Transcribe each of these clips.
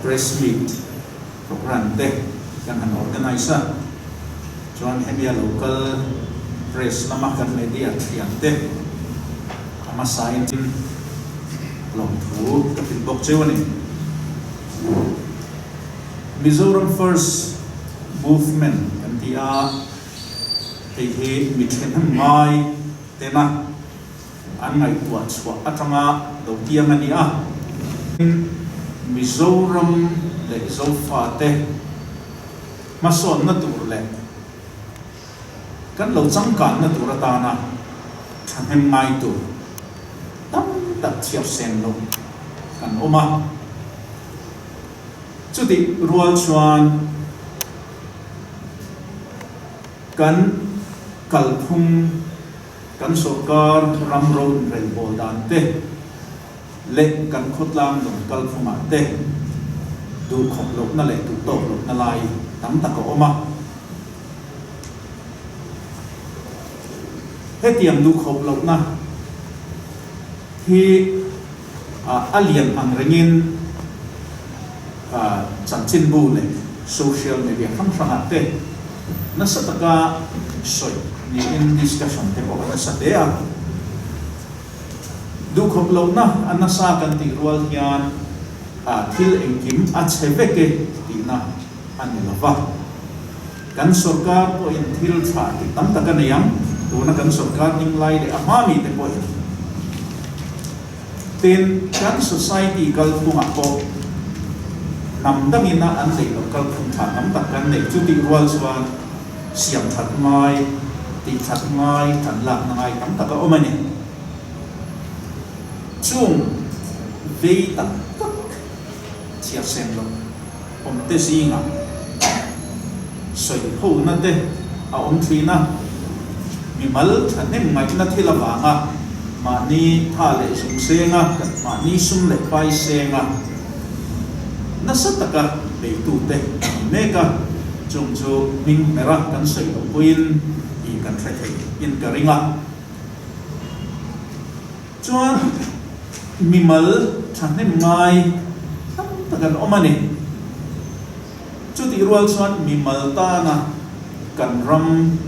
Press meet programme te kan han organise a, chuan hemi a local press lama kan media thian te a hmasain lawmthu ka hrilh bawk cheu a ni. Mizoram First Movement kan ti a, hei hi mi thehnem ngai tena an ngaihtuah chhuah atanga lo tiang a ni a. Mizoram leh Zofate hmasawnna tur leh kan lo changkanna tur atana thahnem ngai tur tam tak chhiar sen loh kan awm a. Chutih rual chuan kan kalphung, kan sawrkar ram ro inrelbawl dan te leh kan khawtlang dawng kalphungah te duhkhawp lohna leh duhtawk lohna lai tam tak a awm a. Hetiang duhkhawp lohna hi a lian ang rengin chanchinbu leh social media hrang hrangah te nasa taka sawi niin discussion te pawh a nasa hle a. Duhkhawp lohna a nasa kan tih rual hian thil engkim a chhe vek e tihna a ni lo va. Kan sorkar pawhin thil tha tih tam tak a nei ang, tuna kan sorkar ding lai leh a hma mite pawhin. Tin, kan society kalphungah pawh hnam dangina an neih loh kalphung tha tam tak kan neih chu tih rual chuan siam that ngai, tih that ngai, kan lakna ngai tam tak a awm a ni. Chung vei tak tak chhiar sem loh awmte zingah sawi hona te a awm thin a, mimal thahnem ngaihna thil avanga mahni tha leh zung senga kan mahni sum leh pai senga nasa taka beitute an awm mek a, chung chu hming hmera kan sawi loh puiin tih kan hre thei in ka ring a. Chuan mimal thahnem ngai tam tak an awm a ni. Chutih rual chuan mimal tana kan ram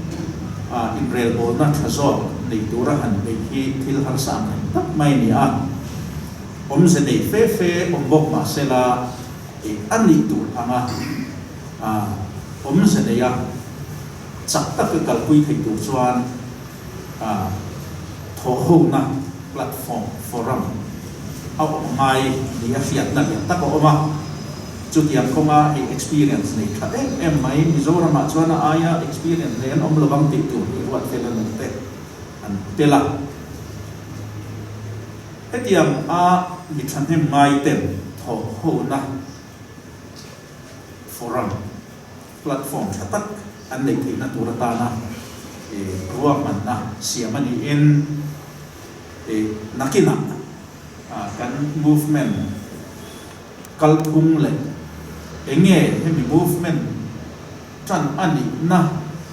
inrelbawlna tha zawk nei tura han beih hi thil harsa ang reng tak mai a ni a. Awmze nei fe fe awm bawk mah sela a nih tur anga awmze neia chak taka kalpui thei tur chuan thawhhona platform, forum, a awm ngai ni a hriatna lian tak a awm a. Chutiang kawnga hei experience nei tha em em mai, Mizoramah chuan a aia experience nei an awm lovang tih tur hi ruat fel a nung te an tel a. Hetiang a mi thahnem ngai ten thawhhona forum, platform tha tak an neih theihna tur atana ruahmanna siam a niin nakinah kan movement kalphung leh eng nge hemi movement tan a nihna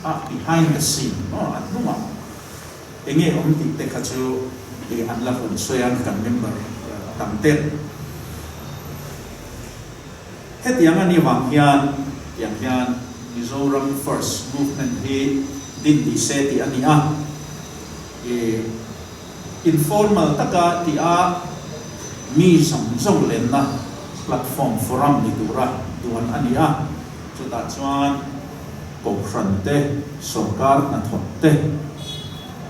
a behind the scene a hnungah eng nge awm tih te kha chu an la rawn sawi a kan member tam ten. Hetiang a nih vang hian tiang hian Mizoram First Movement hi din tih se tih a ni a, i informal taka tih a mi zawng zawng lenna platform forum ni tura duan a ni a, chutah chuan Kohhran te, sawrkar hnathawk te,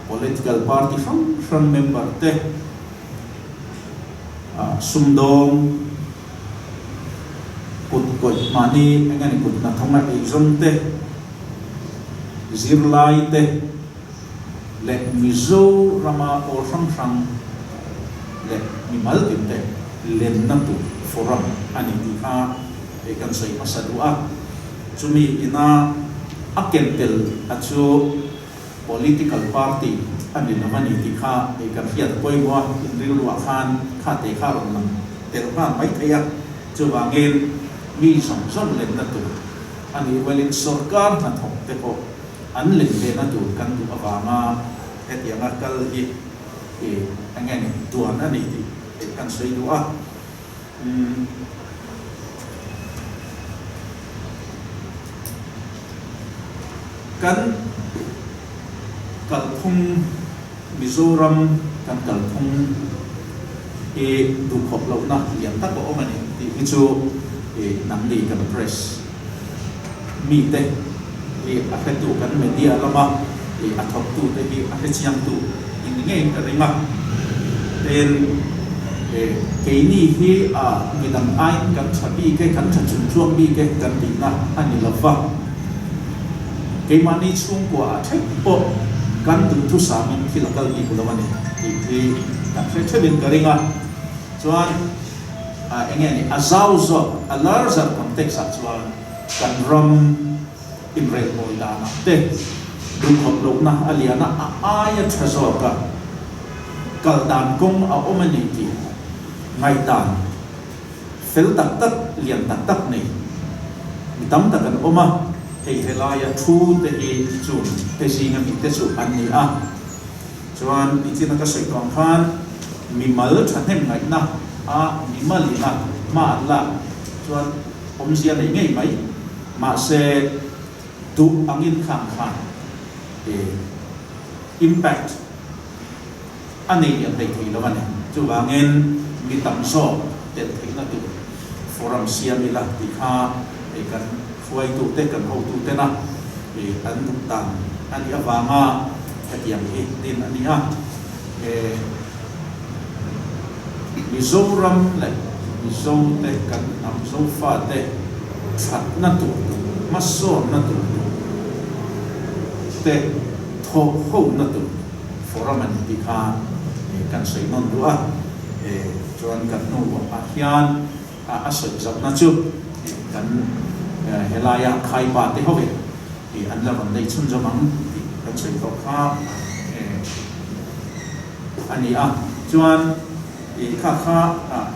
political party hrang hrang member te, sumdawng, Kut kawih mahni eng eng kut hnathawng a eizawng te, zirlai te leh Mizo rama pawl hrang hrang leh mimal tin te lenna tur forum a ni tih kha hei kan sawi hmasa duh a. Chumi ina a ken tel a chu political party a ni lo a ni tih kha hei kan hriat pawimawh a, inrilruah khan kha te kha rawn lang tel nghal mai thei a, chuvangin mi zawng zawng lenna tur a nih rualin sawrkar hnathawk te pawh an len vena tur kan duh avanga hetianga kal hi eng nge ni duan a ni tih kan sawi duh a. Kan kalphung Mizoram kan kalphung hi duhkhawp lohna lian tak a awm a ni tih hi chu nangni kan press mite hi a hretu kan media lama a thawktute hi a hrechiangtu in ni ngeiin ka ring a. Tin, keini hi midang aiin kan tha bik e, kan tha chungchuang bik e kan tihna a ni lova. Keimahni chhungkua ah theuh pawh kan duhthusamin thil a kal bik lo a ni tih hi kan hre theuhin ka ring a. Chuan eng nge ni, a zau zawk, a larger context ah chuan kan ram inrelbawi danah te duhkhawp lohna a lian a, a aia tha zawka kal dan kawng a awm a ni tih ngaihdan Fel tak tak, lian tak tak nei mi tam tak an awm a, hei helaia thu te hi chung te zinga mi te chu an ni a. Chuan nichina ka sawi tawh ang khan mimal thahnem ngaihna a mimalina hma an lak chuan awmzia nei ngei mai, mahse duh angin khang khan impact a nei lian hlei thei lo a ni. Chuvangin mi tam zawk tel theihna tur forum siam ila tih kha hei kan hruaitute, kan hotutena an duh dan a nih avanga hetiang hi din a ni a. Mizoram leh Mizote kan hnam Zofate thatna tur tur, hmasawnna tur tur te thawh hona tur forum a ni tih kha kan sawi nawn duh a, chuan kan hnu ah hian a sawi zauhna chu kan helaia khaipa te ho in an la rawn nei chhunzawm ang tih kan sawi tawh kha a ni a, chuan kha kha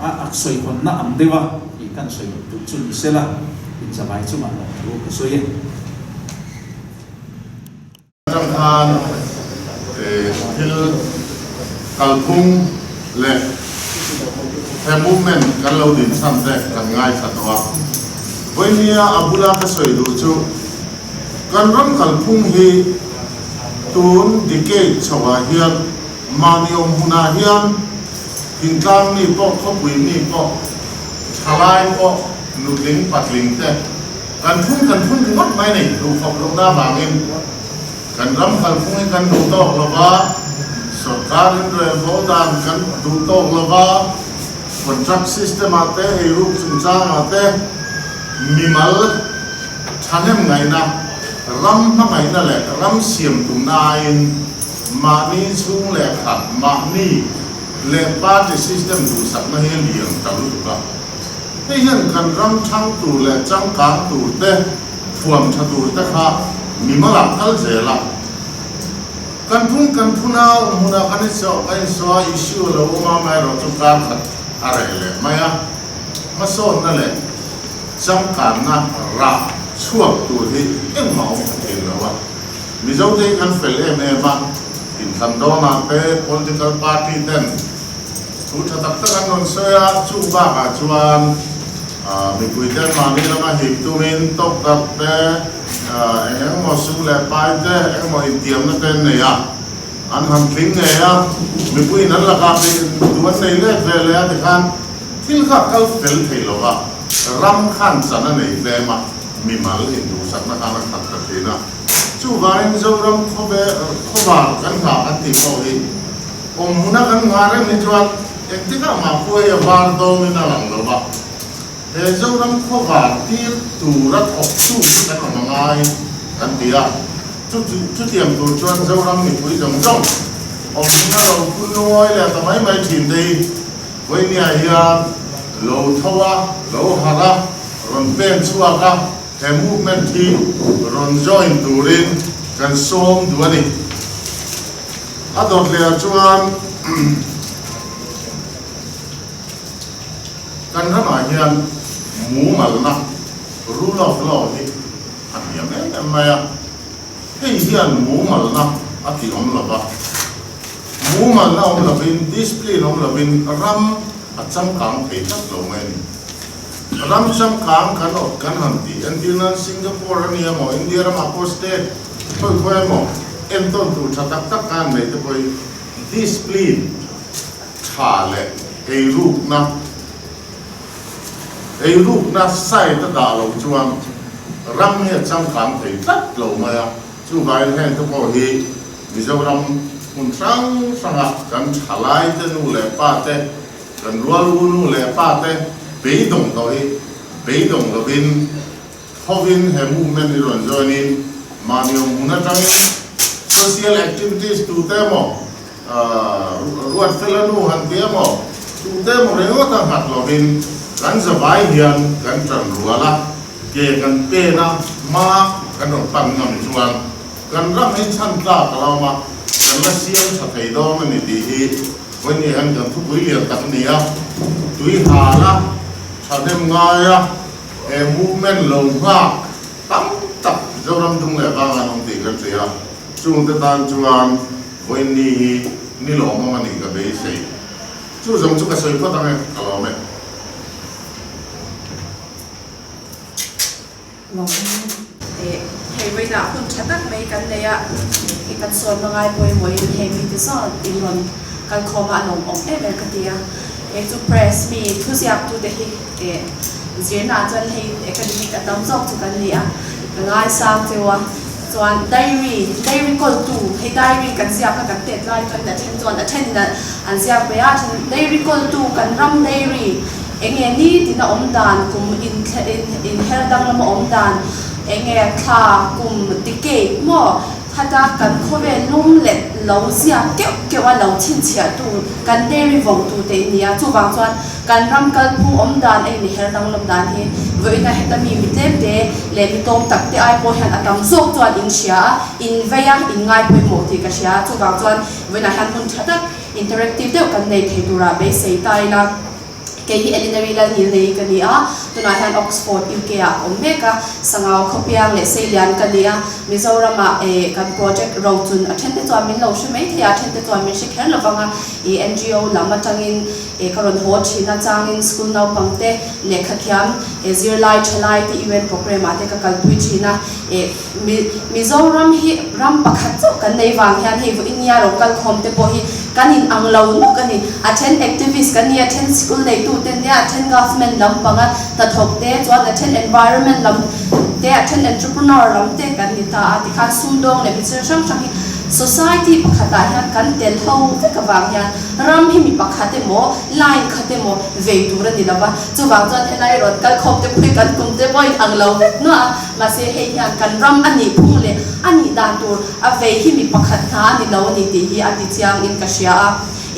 a sawi hawnna ang deuh a kan sawi duh chu ni sela inzavai chungah lawmthu ka sawi e. Atang khan thil kalphung leh he movement kan lo din chhan te kan ngaithla tawh a. Vawinia a bula ka sawi duh chu kan ram kalphung hi tun decade chho ah hian mahni awm hunah hian thingtlang mi pawh khawpui mi pawh thalai pawh nutling patling te Kan phun kan phun ringawt mai a ni, duhkhawp lohna avangin kan ram kalphung hi kan duh tawk lo va, sorkar inrelbawl dan kan duh tawk lo va, contract system ah te, eiruk chungchang ah te, mimal thahnem ngaihna, ram hmangaihna leh ram siam tumna aiin mahni chhung leh khat, mahni leh party system duhsakna hi a lian ta lutuk a. Hei hian kan ram thang tur leh changkang tur te, thuam tha tur te kha mimal ah kal zel a. Kan phung kan phun a, awm hunah kan insawh kan insawh a, issue a lo awm a, amaherawhchu kar khat a reh leh mai a. Hmasawnna leh changkanna rah chhuak tur hi engmah awm kha thei lo a. Mizote hi kan fel em em a, inthlan dawnah te political party ten, Thu tha tak tak an rawn sawi a, chung bakah chuan mipuite mahni lama hip tumin top up te, eng eng emaw sum leh pai te, eng emaw intiamna te an nei a, an han tling ngei a, mipuiin an lakah duh an nei let ve leh a tikhan thil kha a kal fel thei lo va, ram khan chan a nei tlem a, mimal induhsakna khan a khat ta thin a, chuvangin Zoram khawvar kan nghah kan tih pawh hi. Awm hmuna kan nghah reng hi chuan engtikah mah khuai a var dawngin a lang lo va, he Zoram khaw var tir tura thawktu hi kan awm a ngai kan ti a, chutiang tur chuan Zoram mipui zawng zawng awm hmuna lo phun lungawi leh ta mai mai thin te hi Vawinia hian lo tho a, lo harh a, rawn pen chhuak a, he movement hi rawn join turin kan sawm duh a ni. A dawt leh ah chuan kan ramah hian mumalna, rule of law, hi a hniam em em mai a, hei hian mumalna a ti awm lo va, mumalna awm lovin, discipline awm lovin ram a changkang thei tlat lo mai a ni. Ram changkang kan awt kan han tih entir nan Singapore a nia maw, India ramah pawh state. Khawi khawi emaw entawn tur tha tak tak khan nei te pawhin discipline tha leh eirukna eirukna side a dah loh chuan ram hi a changkang thei tlat lo mai a. Chuvangin heng te pawh hi Mizoram hmun hrang hranga kan thalaite nu leh pa te, kan rual u nu leh pa te beidawng tawh hi beidawng lovin Thovin he movement hi rawn join in mahni awm hmun atangin social activities tute emaw ruat fela nu han ti emaw tute emaw ringawt a nghat lovin kan zavai hian kan tan rual a, ke kan pen a, hma kan rawn pan ngam chuan kan ram hi chhan tlak a lo awm a, kan la siam tha thei dawn a ni tih hi vawiin hian kan thupui lian tak a ni a, tui hal a, thahnem ngai a. He movement lo nghak tam tak Zoram dung leh vang an awm tih kan hria a, chungte tan chuan vawiin-ni hi ni lawmawm a nih ka beisei. Chu zawng chu ka sawi phawt ang e, ka lawm e. Hei vawiinah hun tha tak mai kan nei a, i kan sawn hmangai pawimawhin hei mite zawng in rawn kalkhawm a, a lawmawm em em ka ti a. Hei chu press mi thuziaktute hi zirna ah chuan hei academic a tam zawk chu kan ni a, ka ngaisang cheu a. Chuan diary, diary kawltu, hei diary kan ziak kha kan tet lai chuan a then chuan a thenin an ziak ve a, a then diary kawltu kan ram diary eng nge nitin a awm dan, kum inher danglam a awm dan, eng nge thla kum decade maw? Khata kan khawvel lum leh lo ziak keuh keuh a lo chhinchhiahtu kan dairy votu te i ni a, chuvang chuan kan ram kalphung awm dan a inher danglam dan hi vawiina heta mi mi tlem te leh mi tawm tak te ai pawh hian a tam zawk chuan in hria a, in vei a, in ngai pawimawh tih ka hria a, chuvang chuan vawiinah hian hmun tha tak interactive deuh kan nei thei turah beisei ta ila. Kei hi Elinary Lalnilnei ka ni a, tunah hian Oxford, UK ah ka awm mek a, Sangau Khawpiang leh Seilian ka ni a, Mizoramah eh kan project rochun a thente chuan min lo hre mai thei a, a thente chuan min hre kher lo vang a, ih NGO lam atangin eh ka rawn haw thin a, changin school naupangte lehkhathiam eh zirlai thalai te UN programme ah te ka kalpui thin a, eh Mi Mizoram hi ram pakhat chauh kan nei vang hian hei vawiin nia ro kal khawm te pawh hi kan in ang lo nuk a ni. A then activist kan ni, a then sikul neitu te nia, a then government lam panga hnathawk te, chuan a then environment lam te, a then entrepreneur lam te kan ni ta a. Tikhan sumdawng leh mihring hrang hrang hi society pakhatah hian kan tel ho vek avang hian ram hi mi pakhat emaw line khat emaw vei tur a ni lo va. Chuvang chuan helai rawn kal khawm te pawh hi kan kum te pawh in ang lo vek nuah a. Mahse hei hian kan ram a nih phung leh a nih dan tur a vei hi mi pakhat hna a ni lo a ni tih hi a ti chiang in ka hria a.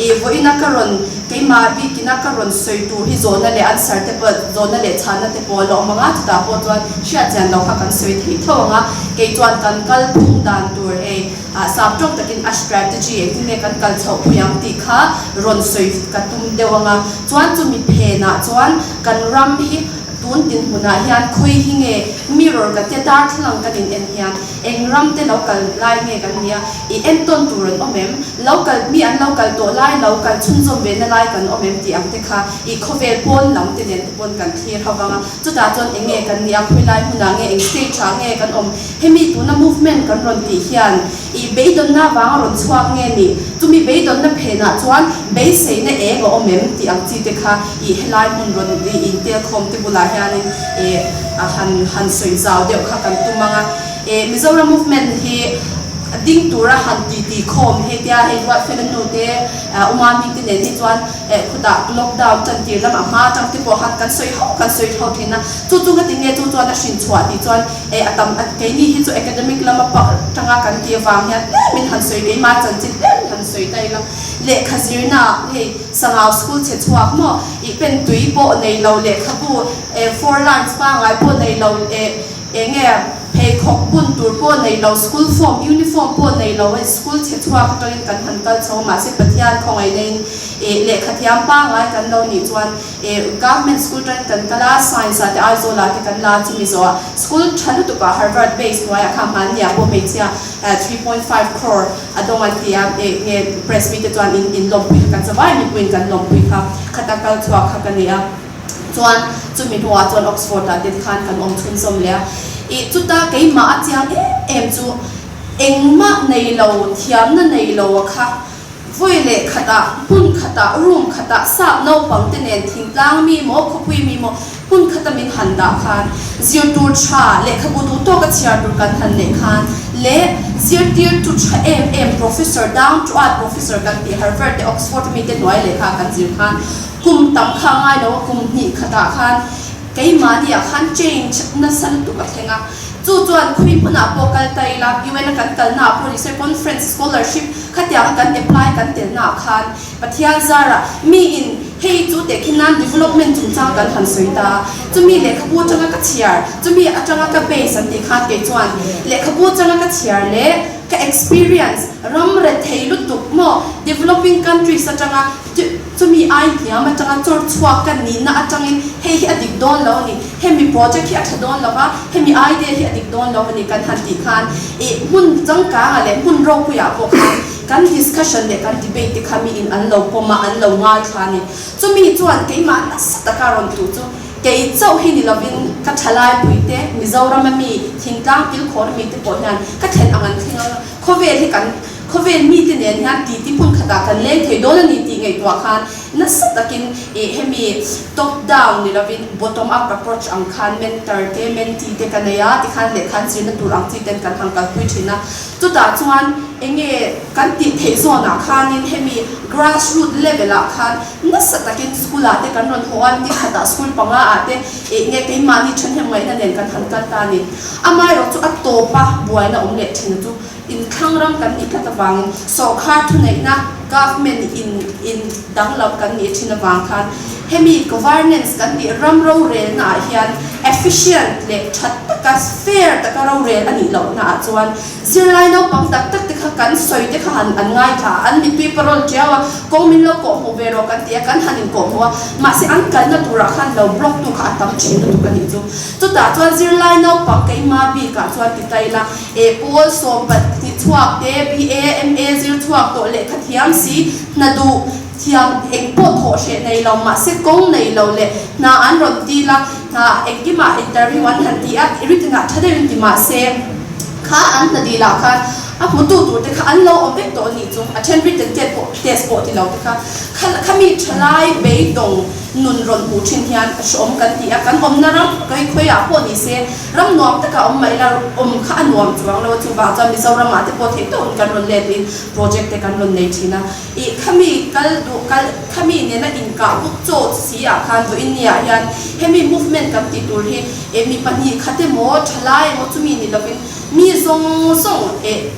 Ih vawiina ka rawn keimah bikina ka rawn sawi tur hi zawhna leh answer te pawh zawhna leh chhanna te pawh a la awm ang a, chutah pawh chuan hriat chian loh kha kan sawi thei tho ang a. Kei chuan kan kal phung dan tur hei ah sap tawk takin a strategy engtin nge kan kal chhoh pui ang tih kha rawn sawi ka tum deuh ang a. Chuan chumi phenah chuan kan ram hi Tun dinhmunah hian khawi hi nge mirror ka tia darthlalang kan in en hian eng ram te lo kal lai nge kan nia i entawn tur an awm em? Lo kal mi an lo kal tawh lai lo kal chhunzawm ve na lai kan awm em tih ang te kha i khawvel pawn lam te nen te pawn kan thlir ho vang a, chutah chuan eng nge kan nia khawi lai hmunah nge eng stage ah nge kan awm hemi tuna movement kan rawn tih hian i beidawnna vanga rawn chhuak nge ni chumi beidawnna phenah chuan beiseina eng a awm em tih ang chi te kha I helai hmun rawn i intel khawm te bulah hianin e han han sawi zau deuh kha kan tum ang a. E Mizoram movement hi ding tura han titi khawm hei tia hei Ruatfela nu te Umami te nen hi chuan e khutah lockdown tan tir lamah hma atang te pawh khan kan sawi ho kan sawi ho thin a. Chu chu nga tinge chu chuan a hrin chhuah tih chuan e a tam keini hi chu academic lama tanga kan tih avang hian tlemin han sawi keimah chanchin tlemin han sawi ta ila lehkha zirna hei Sangau school chhe chhuak maw? I pen tui pawh nei lo lehkhabu eh four lines pangai pawh nei lo eh eng nge pheikhawk bun tur pawh nei lo school form uniform pawh nei lo eh school chhe chhuak atangin kan han kal chho mahse Pathian khawngaihna in eh lehkha thiam pangai kan lo nih chuan eh government school atangin kan kal a science ah te Aizawl ah te kan la a chumi zawh ah school tha lutuk ah Harvard base hnuaiah kha hmanni ah pawh hmeichhia 3.5 crore A dawng an ti a, eh nge press mite chuan in in lawmpui kha kan zavai mipuiin kan lawmpui kha khata kal chhuak kha ka ni a. Chuan chumi hnuah chuan Oxford ah te khan kan awm chhunzawm leh a. Ih chuta keimah a chiang em em chu Engmah nei lo, thiamna nei lo a kha Vawi leh khatah, hmun khatah, room khatah sap naupang te nen thingtlang mi maw, khawpui mi maw hmun khata min han dah khan zirtur tha, lehkhabu duh tawka chhiar tur kan han neih khan leh zirtirtu tha em em professor, down to earth professor kan tih Harvard te Oxford mi te hnuai lehkha kan zir khan kum tam kha a ngai lo a, kum hnih khatah khan keimahni ah khan change nasa lutuk a thleng a. Chu chuan khui hmunah pawh kal ta ila, UN a kan kalnaah pawh ni se, conference, scholarship khatianga kan apply kan telnaah khan Pathian zarah miin hei chu tehkhin nan development chungchang kan han sawi ta a, chumi lehkhabu atanga ka chhiar, chumi atanga ka base an tih khan kei chuan lehkhabu atanga ka chhiar leh ka experience ram rethei lutuk maw developing countries atanga Chumi ai hniam atanga chawr chhuak ka nihna atangin hei hi a dik dawn lo a ni, hemi project hi a tha dawn lo va, hemi idea hi a dik dawn lo a ni kan han tih khan ih hmun changkangah leh hmun ropuiah pawh khan kan discussion leh kan debate te kha miin an lo pawm a, an lo ngaithla a ni. Chumi chuan keimah nasa taka rawn tuh chu kei chauh hi ni lovin ka thalaipui te, Mizorama mi, thingtlang kilkhawr mi te pawh hian ka thlen ang an thleng a, khawvel hi kan Khawvel mite nen hian titi hmun khatah kan leng thei dawn a ni tih ngaihtuah khan nasa takin ih hemi top down ni lovin bottom up approach ang khan mentor te mentee te ka nei a tikhan lehkha an zirna tur ang chi ten kan han kalpui thin a. Chutah chuan enge kan tih theih zawnah khanin hemi grass root level ah khan nasa takin school ah te kan rawn haw a, ni khatah school panga ah te ih nge keimahni thahnem ngaihna nen kan han kal ta a ni. Amaherawh chu a tawpa buaina awm leh thin chu Inthlang ram kan nih tlat avangin sawrkhar thuneihna, government, in in danglam kan nih thin avang khan hemi governance kan tih ram rorelna ah hian efficient leh tha taka fair taka rorel a nih lohna ah chuan zirlai naupang tak tak te kha kan sawi te kha han an ngaithla a, an mittui parawl tiau a, kawng min lo kawhhmuh ve rawh kan ti a, kan han inkawhhmuh a, mahse an kalna turah khan lo block tu kha a tam thin lutuk a nih chu. Chutah chuan zirlai naupang keimah bikah chuan ti ta ila, E pawl sawmpat ti chhuak te, BA, MA zir chhuak tawh lehkha thiam si, hna duh thiam eng pawh thawh hreh nei lo mahse kawng nei lo leh hna an rawn dil a, hna engkimah interview an han ti a, written ah tha deuhin ti mahse kha an hna dil ah khan a hmutu tur te kha an lo awm vek tawh a nih chu, a then written test pawh test pawh ti lo te kha khami thalai beidawng nun rawn hmuh thin hian hreawm kan ti a, kan awmna ram khawi khawiah pawh ni se Ram nuam takah awm mai ila, awm kha a nuam chuang lo a, chuvang chuan Mizoramah te pawh theih tawhin kan rawn let in project te kan rawn nei thin a. Ih khami kal duh kal khami nena inkah buk chaw si ah khan vawiin ni ah hian hemi movement kan tih tur hi eh mi pahnih khat emaw thalai emaw chumi ni lovin mi zawng zawng eh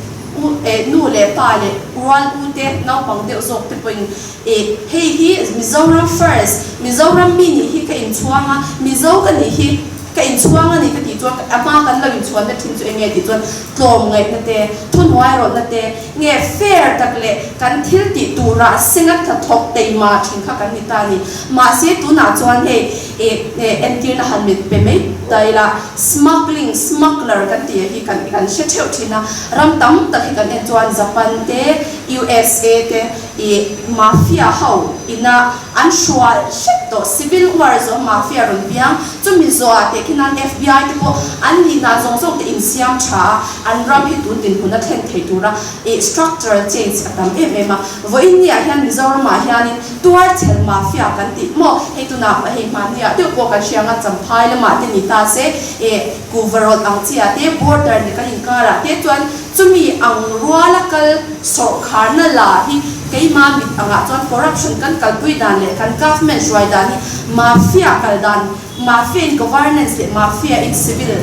u eh nu leh pa leh rual u te naupang deuh zawk te pawhin eh hei hi Mizoram first Mizoram mi nih hi ka inchhuang a Mizo ka nih hi Ka inchhuang a ni ka tih chuan a hma kan lo inchhuanna thin chu eng nge tih chuan tlawmngaihna te, thuhnuairawlhna te, nge fair tak leh kan thil tih turah senga hnathawk teima thin kha kan ni ta a ni. Mahse tunah chuan hei ih entirna han mit pe mai ta ila smuggling, smuggler kan tih hi kan kan hre theuh thin a, ram tam tak hi kan en chuan Japan te, USA te ih mafia ho ina An hrual hrep tawh. Civil war zawh mafia rawn piang. Chumi zawhah teh khi nan FBI te pawh an nihna zawng zawng te insiam tha a, an ram hi tun dinhmun a thlen thei tura ih structural change a tam em em a. Vawiin niah hian Mizoramah hianin tuarchhel mafia kan tih maw? Hei tunah hei hmanniah deuh pawh kan hria anga Champhai lamah te ni ta se ih kuhva rawlh ang chiah te border ni kan inkarah te chuan Chumi ang ruala kal sawrkharna la hi keimah mit angah chuan corruption kan kalpui dan leh kan government hruai dan hi mafia kal dan, mafia in governance leh mafia in civil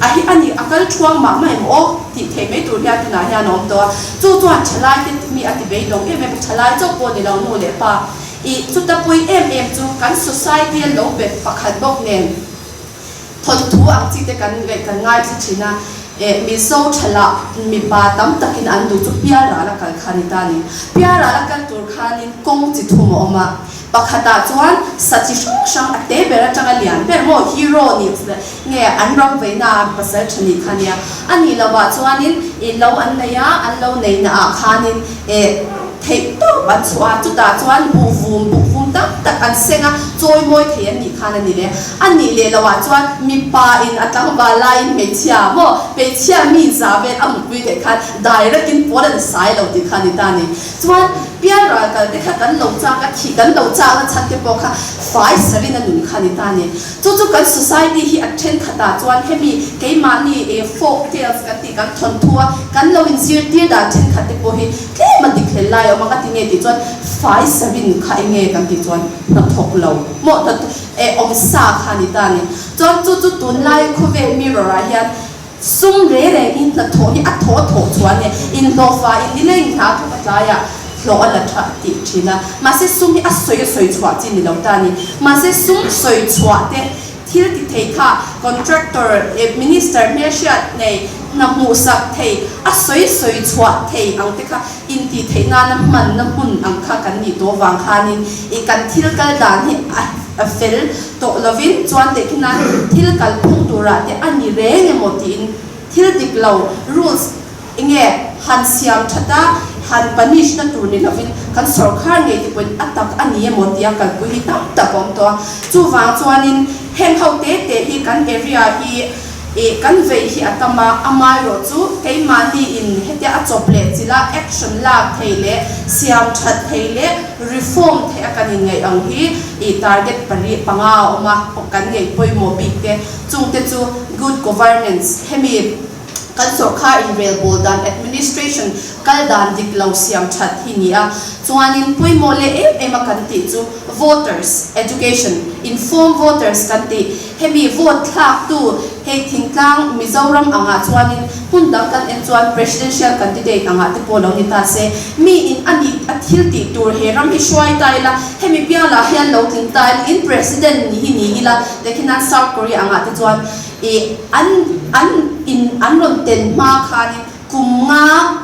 a hi a ni, a kal thuang mah mah em aw tih theih mai tur hian tunah hian a awm tawh a. Chu chuan thalai te mi a ti beidawng em em a, thalai chauh pawh ni lo nu leh pa ih chuta pui em em chu kan society a lo bet pakhat bawk nen. Thawnthu ang chi te kan ngaih kan ngaithla thin a, eh Mizo thalah mipa tam takin an duh chu Pialral a kal kha a ni ta a ni. Pialral a kal tur khanin kawng chi thum a awm a, pakhatah chuan sa chi hrang hrang a te ber atanga lian ber maw hero nih nge an ram veina a pasal tha nih kha nia. A nih lovah chuanin ih lo an nei a, an lo neihna ah khanin eh theih tawp an chhuah a, chutah chuan buhvum buhvum tam. tam tak an seng a, chawimawi thei an nih khan a ni leh. A nih leh loh ah chuan mipa in a tlangval laiin hmeichhia maw hmeichhia mi za vel a mutpui theih khan direct in pawl an sai lo tih kha a ni ta a ni. Chuan pialral kal te kha kan lo chak a, thih kan lo chak na chhan te pawh kha fai sarin a nun kha a ni ta a ni. Chu chu kan society hi a thenkhat ah chuan hemi keimahni e folk tales kan tih kan thawnthu a kan lo inzirtir dan thenkhat te pawh hi tlem a dik hlel lai a awm a, ka ti nge tih chuan fai sarin kha enge kan tih chuan hnathawk lo maw hna e awm sa kha a ni ta a ni. Chuan chu chu tunlai khawvel mirror ah hian sum re reng in hnathawh hi a thaw thawh chuan e inhlawhfa in nileng hna thawk a tlai ah hlawh a la tha tih thin a, mahse sum hi a sawi a sawi chhuah chi ni lo ta a ni. Mahse sum sawi chhuah te thil ti thei kha contractor leh minister hmelhriat nei hna hmuhsak thei a sawi sawi chhuah thei ang te kha intih theih nana hmanna hmun ang kha kan nih tawh vang khanin ih kan thil kal dan hi a fel tawh lovin chuan teh khi nan thil kal phung turah te a ni reng emaw tiin thil dik lo rules Enge han siam that a, han punish na tur ni lovin kan sorkar ngei te pawhin a tak a ni emaw tia kalpui hi tam tak a awm tawh a. Chuvang chuanin heng ho te te hi kan area hi ih kan vei hi a tam a, amaherawh chu keimahni in hetia a chawp leh chilh a action lak thei leh siam that thei leh reform theih a kan inngaih ang hi ih target pari panga a awm a, kan ngaih pawimawh bik te chungte chu good governance hemi Kan sawrkar inrelbawl dan, administration, kal dan dik lo siam that hi ni a. Chuanin pawimawh leh em em a kan tih chu voters education, inform voters kan tih. Hemi vote thlaktu hei thingtlang Mizoram angah chuanin hmun dang kan en chuan presidential candidate angah te pawh lo ni ta se, mi in a nih a thil tih tur he ram hi hruai ta ila, hemi bialah hian lo tling ta ila, in president ni hi ni ila, tekhinan South Korea angah te chuan I an an in an rawn ten hma khanin kum nga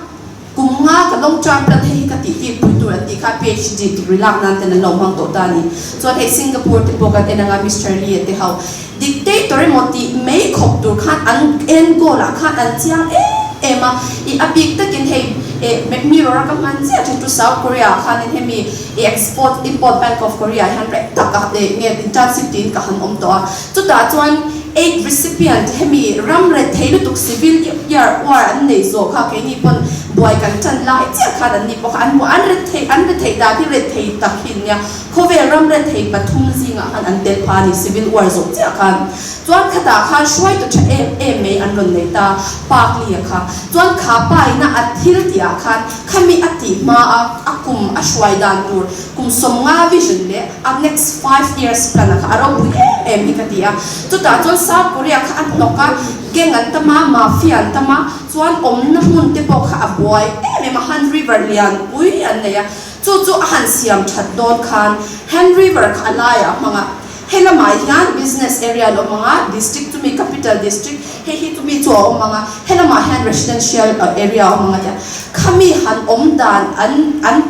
kum nga ka long term plan hei hi ka tih tir pui tur an tih kha PhD degree lak nan ten an lo hmang tawh ta a ni. Chuan hei Singapore te pawh kan en anga Mister Lee a te ho dictator emaw tih mai khawp tur khan an end goal ah khan an chiang em em a. I a bik takin hei eh mirror a ka hman chiah thin chu South Korea ah khanin hemi i export import bank of Korea ah hian rei tak a eh nge internship tiin ka han awm tawh a. Chutah chuan aid recipient hemi ram rethei lutuk civil year war an nei zawh kha keini pawn buai kan tan lai chiah khan an ni bawk a, an hmu an rethei an rethei dan hi rethei tak hi an nia, khawvel ram rethei pathum zingah khan an tel pha a ni civil war zawh chiah khan. Chuan khatah khan hruaitu tha em em mai an rawn nei ta Park Lee-a kha. Chuan kha pa ina a thil tihah khan khami a tih hma a a kum a hruai dan tur Kum 50 vision leh a next 5 years plan a kha a ropui em em hi ka ti a. Chutah chuan South Korea kha a hnawk a, gang an tam a, mafia an tam a, chuan awmna hmun te pawh kha a buai em em a, Han River lianpui an nei a, chu chu a han siam that dawn khan Han River kha a laiah a hmang a, He lamah hian business area an awm ang a, district chumi capital district hei hi chumi chu a awm ang a, he lamah hian residential area a awm ang a tia. Khami han awm dan an an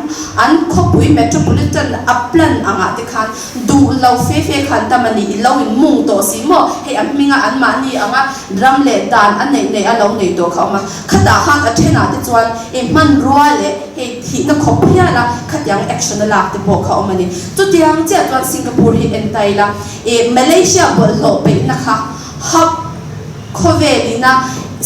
an khawpui metropolitan a plan angah te khan duh lo fe fe khan tam a ni, i lo in mung tawh si maw, hei a hminga anmahni anga ram leh dan a neih neih a lo nei tawh kha a awm a. Khatah khan a thenah te chuan i hmanrua leh hei thihna khawp hial a khatiang action a lak te pawh kha awm a ni. Chutiang chiah chuan Singapore hi en ta ila i Malaysia bawlhhlawh peihna kha hub khawvel ina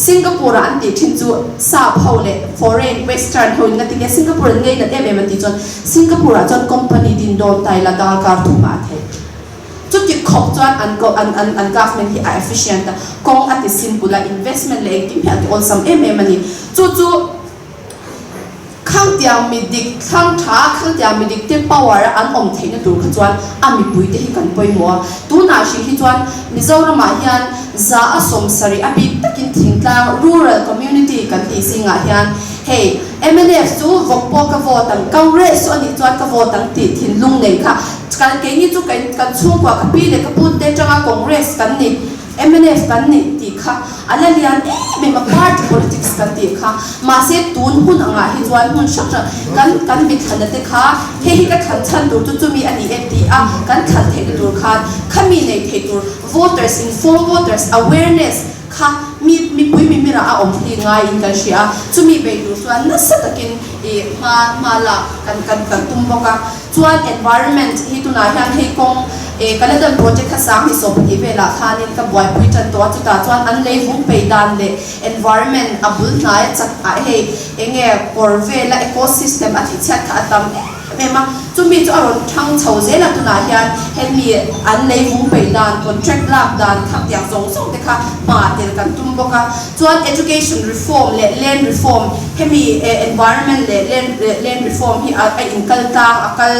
Singapore ah an tih thin chu sap ho leh foreign western ho in nga tinge Singapore an ngei nat em em an tih chuan Singapore ah chuan company din dawn ta ila darkar thumah a theih. Chuti khawp chuan an ko an an an government hi a efficient a, kawng a ti simple a, investment leh engkim hi a ti awlsam em em a ni. Chu chu Khangtiang mi dik thlang tha, Khangtiang mi dik te power a an awm theihna tur kha chuan a mipui te hi kan pawimawh a. Tunah hrih hi chuan Mizoramah hian 170 a bik takin thingtlang, rural community, kan tih zingah hian hei mnf chu vawk pawh ka vote ang, Congress chu a nih chuan ka vote ang tih thinlung nei kha Kan keini chu kan kan chhungkua ka pi leh ka pute atanga Congress kan ni, mnf kan ni tih kha a la lian em em a, party politics kan tih kha. Mahse tun hun angah hi chuan hmun hrang hrang kan kan mithlana te kha hei hi ka thlan chhan tur chu chumi a ni e tih a kan thlan theihna tur khan khami nei thei tur voters inform voters awareness kha. kha mi mipui mimira a awm hi ngaiin kan hria a, chumi bei tur chuan nasa takin ih hma hma lak kan kan kan tum bawk a. Chuan environment hi tunah hian hei kawng ih Kaladan project kha 2020 velah khanin ka buaipui tan tawh a, chutah chuan an lei vung peih dan leh environment a bul hnai a chak ah hei enge kawr vela ecosystem a tihchhiat kha a tam em em a, chumi chu a rawn thang chho zel a, tunah hian hemi an lei vung peih dan, contract lak dan kha tiang zawng zawng te kha hma tel kan tum bawk a, chuan education reform leh land reform hemi environment leh land land reform hi a inkal tlang a kal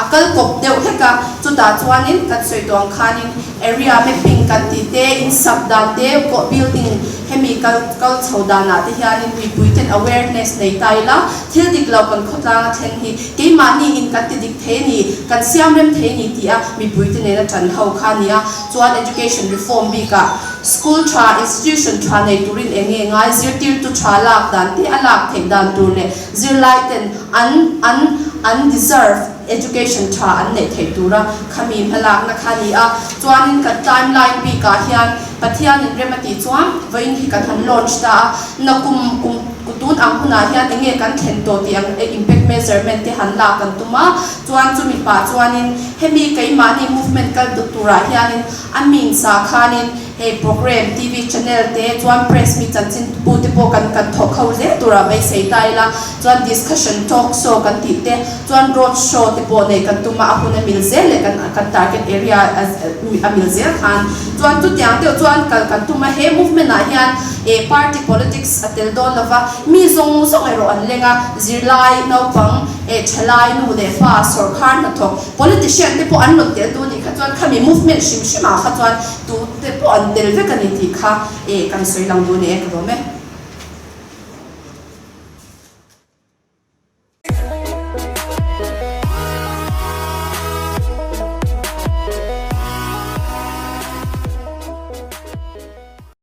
a kal kawp deuh hlek a, chutah chuanin kan sawi tawh ang khanin area mapping kan tih te, in sak dan te, building hemi kal kal chho danah te hianin mipui ten awareness nei ta ila, Thil dik lo kan khawtlang a thleng hi keimahni in kan ti dik thei a ni, kan siam rem thei a ni tih a mipuite nena tan ho kha a ni a. Chuan education reform bikah school tha, institution tha nei turin eng nge ngai, zirtirtu tha lak dan te a lak theih dan tur leh zirlai ten an an an deserve education tha an neih theih tura khami hmalakna kha a ni a. Chuanin kan timeline bikah hian Pathianin rem a tih chuan vawiin hi kan han launch ta a, nakum kum tun ang hunah hian eng nge kan thlen tawh tih ang impact measurement te han lak kan tum a, chuan chumi pah chuanin hemi keimahni movement kal duk turah hianin a means ah khanin hei program TV channel te chuan press mi chanchin pu te pawh kan kan thawk ho zel turah beisei ta ila, chuan discussion talk show kan tih te chuan road show te pawh nei kan tum a, a hun a mil zel leh kan kan target area a mil zel khan chuan chutiang deuh chuan kal kan tum a, he movement ah hian eh party politics a tel dawn lova mi zawng zawng erawh an leng a, zirlai naupang eh thalai nu leh fa sawrkhar hnathawk politician te pawh an rawn tel duh anih kha chuan khami movement hrim hrim ah kha chuan tu te pawh an tel vek a ni tih kha eh kan sawi lang duh a ni e ka lawm e.